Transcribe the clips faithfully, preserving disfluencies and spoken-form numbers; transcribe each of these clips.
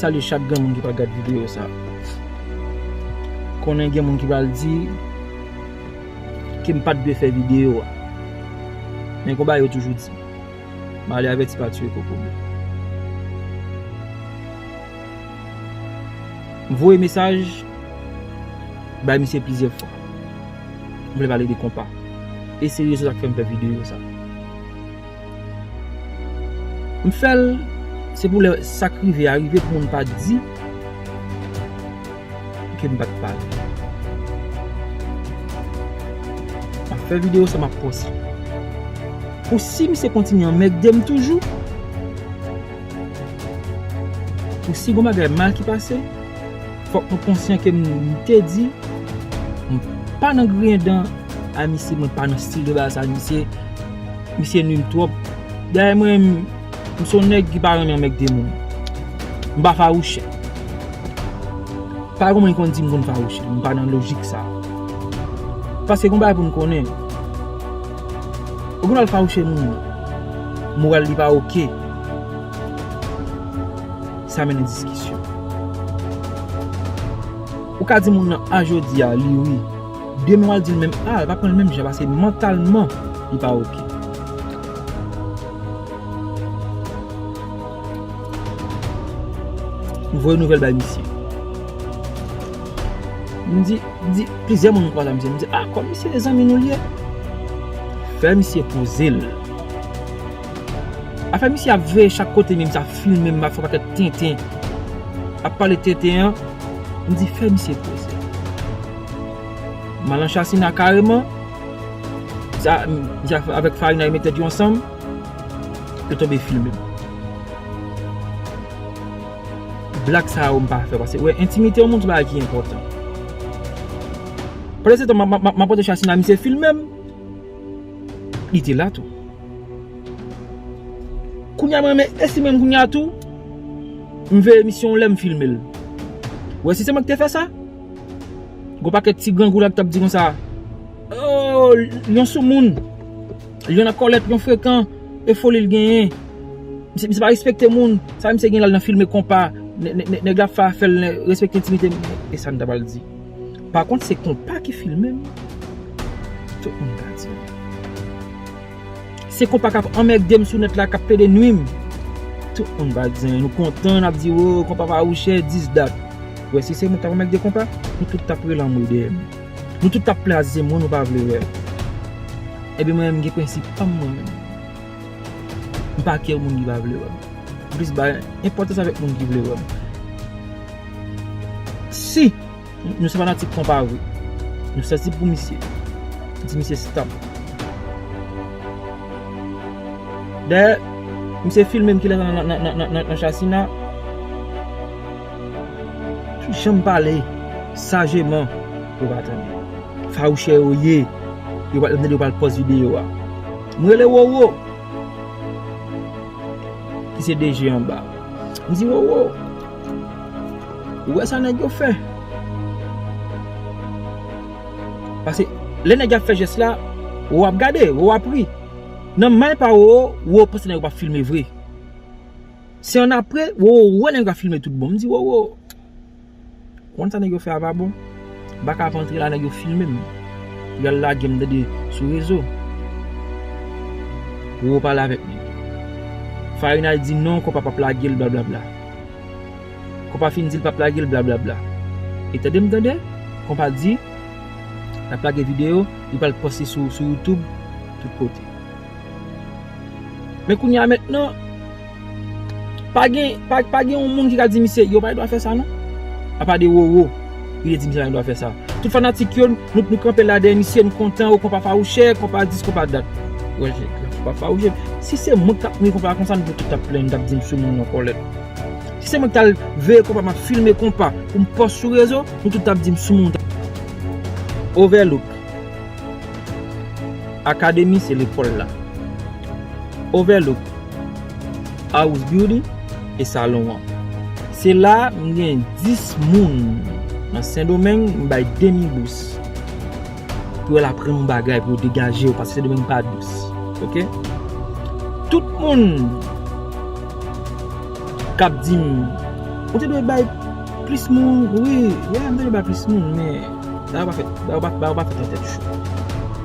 Salye chak granmoun ki pral gad videyo sa. Konnen gen moun ki pral di ke m pa t dwe fè videyo a. Men konba yo toujou di, male avèti pa tiye kokobe. M voye mesaj bay misye plizyè fwa. M vle pale de konpa. E se rezon sa k fè m fè videyo sa. M fè l, se pou lè sa k rive a rive pou moun pa di ke m pa t pale. M ap fè videyo sa, m ap poste. Pou si misye kontinye anmègde m toujou, pou si gon bagay mal ki pase, fòk nou konsyan ke m, m te di, m pa nan griyen dan a misye, mwen pa nan stil de bagay sa, misye, misye nwi m twòp. Dayè mwen, m, m se yon nèg ki pa renmen anmègde moun. M pa fawouchè. Pa gen moun ki konn di m konn fawouche. M pa nan lojik sa. Paske gon bagay pou n konnen. Ou konn al fawouche moun nan. Moral li pa oke. Sa mennen diskisyon. Ou ka di moun nan a jodi a, li wi. Demen w al di l menm a, l pa pran l menm jan, paske mantalman, li pa oke. M voye nouvèl bay misye. M di, m di, plizyè moun m kwaze ak misye. M di, a, kòm misye e zanmi nou l ye, fè misye poze l. Afè misye ap veye chak kote, men misye ap filme m, ap fè pakèt tenten. Ap pale tenten an, m di, fè misye poze. M al nan Chasina kareman. Sa, misye avèk Farina yo met tèt yo ansanm. Yo tonbe filme m. Blag sa yo m pa fè, paske, wè, entimite yon moun se bagay ki enpòtan. Pandan se tan, m ap, m ap, m ap pote Chasina, misye filme m. Li te la tou. Kounye a mwen, men, e si menm kounye a tou, m veye misye yon lè m filme l. Wè, si se mwen ki te fè sa, gon pakèt ti grangou la ki t ap di konsa, o, l yon soumoun, l yon nan kòlèt, l yon frekan, e foli l genyen. Misye, misye pa respekte moun. Sa misye gen la, l nan filme konpa. Nè-, nè-, nè-, nèg la fè afè l, respekte entimite m. E sa n ta pral di. Pa kont, se konpa ki filme m. Tout moun ka di. Se konpa k ap anmègde m sou nèt la, k ap pede nwi m. Tout moun pa di anyen. Nou kontan, n ap di, o, konpa fawouchè, dis dat. Wè, si se mwen k t ap anmègde konpa, nou tout t ap rele anmwe dèyè m. Nou tout t ap plase mwen, nou pa vle wè m. Ebyen, mwen menm, m gen prensip pa m, mwen menm. M pa kè moun ki pa vle wè m. M plis bay enpòtans avèk moun ki vle wè m. Si nou se fanatik konpa vre, nou sansib pou misye, di misye stop. Dayè, misye filme m kilè nan, nan, nan, nan, nan, nan Chasina. Tout jan m pale, sajeman, yo pa tande. Fawouchè yo ye, yo pa, yo pral pòs videyo a. M rele Wowo, ki se D J anba. M di, Wowo, ou wè sa nèg yo fè? Paske lè nèg ap fè jès la, Wowo ap gade, Wowo ap ri. Nan may pa Wowo, Wowo panse nèg yo p ap filme vre. Se annapre, Wowo wè nèg yo ap filme tout bon. M di, Wowo, ou konn sa nèg yo fè a pa bon? M pa ka ap antre la, nèg yo filme m. Y al lage m tande sou rezo. Wowo pale avèk nèg yo. Farina di non, konpa p ap lage l, blablabla. Konpa fin di l p ap lage l, blablabla. E tande m tande, konpa di, l ap lage videyo, li pral pòste sou, sou YouTube, tout kote. Men kounye a mentnan, pa gen, pa, pa gen yon moun ki ka di misye, yo pa gen dwa fè sa non. Apa de Wowo, ki te di misye pa gen dwa fè sa. Tout fanatik yo, nou, nou kanpe la dèyè misye, nou kontan, o konpa fawouchè, konpa dis, konpa dat. Wè, konpa fawouchè. Si se mwen k t ap nwi konpa konsa, nou tout t ap plenn, t ap di m sou moun nan kòlèt. Si se mwen ki t al veye konpa, m ap filme konpa, pou m pòs sou rezo, nou tout t ap di m sou moun. Overlook Academy se lekòl la. Overlook House Beauty e salon an. Se la m gen dis moun nan Sendomeng, m bay demi bous. Pou yo al aprann yon bagay, pou yo degaje yo, paske Sendomeng pa dous. Oke? Tout moun k ap di m Ou te dwe bay plis moun, wi, yeah, m te dwe bay plis moun, men bagay yo pa fèt, bagay yo pa, bagay yo pa fèt nan tèt cho.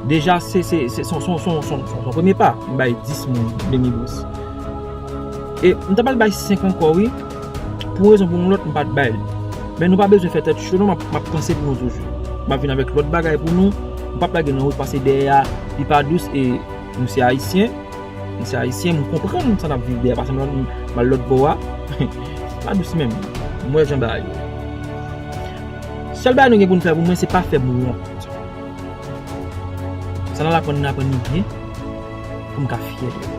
Deja, se, se, se son, son, son, son, son, son premye pa, m bay dis moun demi bous. E m ta pral bay senk ankò, wi. Pou yon rezon pou yon lòt, m pa t bay li. Men nou pa bezwen fè tèt cho, non, m ap, m ap panse pou nou toujou. M ap vin avèk lòt bagay pou nou. M p ap lage nan wout, pase dèyè a, li pa dous, e nou se Ayisyen. Nou se Ayisyen, m konprann sa n ap viv dèyè, pase m al lòt bò a. Pa dous menm. M wè jan bagay yo. Sèl bagay nou gen pou n fè pou mwen, se pa fè m wont. Sa n al aprann, n aprann li byen, pou m ka fyè de li.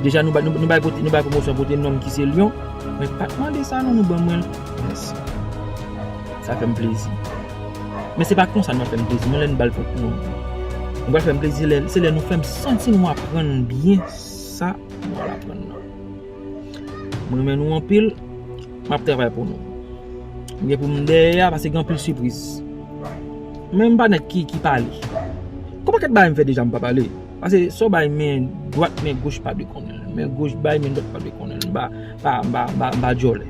Deja, nou bay, nou, nou bay pote, nou bay pwomosyon pote nonm ki se Lyon. Mwen pa t mande sa, non, nou ban mwen l. Mèsi. Sa fè m plezi. Men se pa konsa nou ap fè m plezi, non, lè n ba l kont nou. Nou pral fè m plezi, lè, se lè nou fè m santi nou aprann byen sa nou pral aprann nan. Mwen renmen nou anpil, m ap travay pou nou. M gen pou m dèyè a, pase gen anpil sipriz. Men m pa nèg ki, ki pale. Gon pakèt bagay m fè deja m pa pale. Pase sa w bay men dwat, men goch pa dwe konnen l. Men goch bay, men dwat pa dwe konnen l. M pa, pa, m pa, m pa, m pa djòlè.